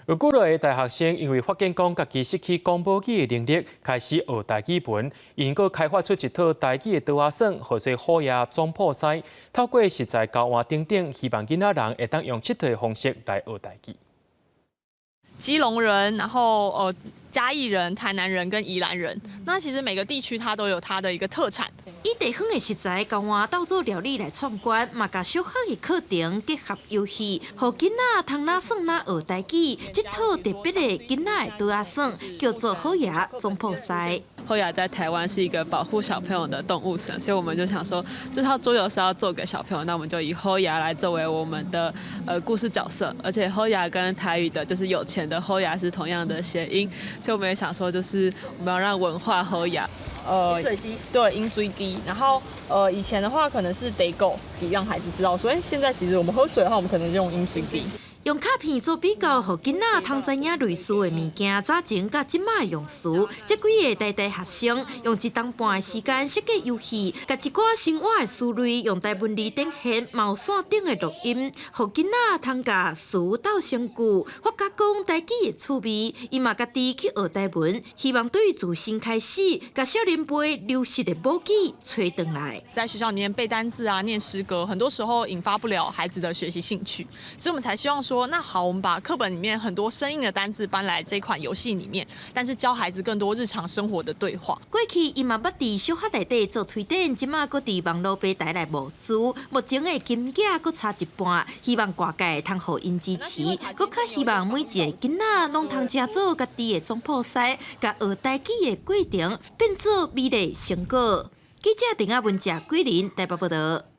有幾个大學生因為發現講家己失去講母語的能力，開始學台語文，𪜶閣開發出一套台語的桌仔耍，號做虎爺總鋪師。透過食材交換等等，希望囡仔人會當用𨑨迌的方式來學台語。基隆人，然後嘉義人、台南人跟宜蘭人，那其實每個地區它都有它的一個特產。以地方的食材交換鬥做料理來闖關，嘛共小學的課程結合遊戲，予囡仔通哪耍哪學台語。這套特別的囡仔的桌仔耍叫做虎爺總鋪師。虎爺在台灣是一個保護小朋友的動物神，所以我們就想說，這套桌遊是要做給小朋友，那我們就以虎爺來作為我們的故事角色，而且虎爺跟台語的就是有錢的好額是同樣的諧音，所以我們也想說，就是我們要讓文化好額。對，飲水機，然後以前的話可能是得夠，讓孩子知道說，現在其實我們喝水的話，我們可能就用飲水機。用卡片做比較，予囡仔通知影類似的物件，早前佮這馬的用詞。這幾个台大學生用一冬半的時間設計遊戲，共一寡生活的詞類用台文字展現，嘛有線頂的錄音，予囡仔通共詞鬥成句，發覺講台語的趣味。伊嘛家己去學台文，希望對自身開始，共少年輩流失的母語揣轉來。在學校裡面背單字啊、念詩歌，很多時候引發不了孩子的學習興趣，所以我們才希望說，那好，我們把課本裡面很多生硬的單字搬來這款遊戲裡面，但是教孩子更多日常生活的對話。過去伊嘛捌佇小學內底做推展，這馬閣佇網路平台來募資，目前的金額閣差一半，希望外界通予𪜶支持，閣較希望每一個囡仔攏通成做家己的總鋪師，共學台語的過程變做美麗成果。記者鄧亞文、謝桂林台北報道。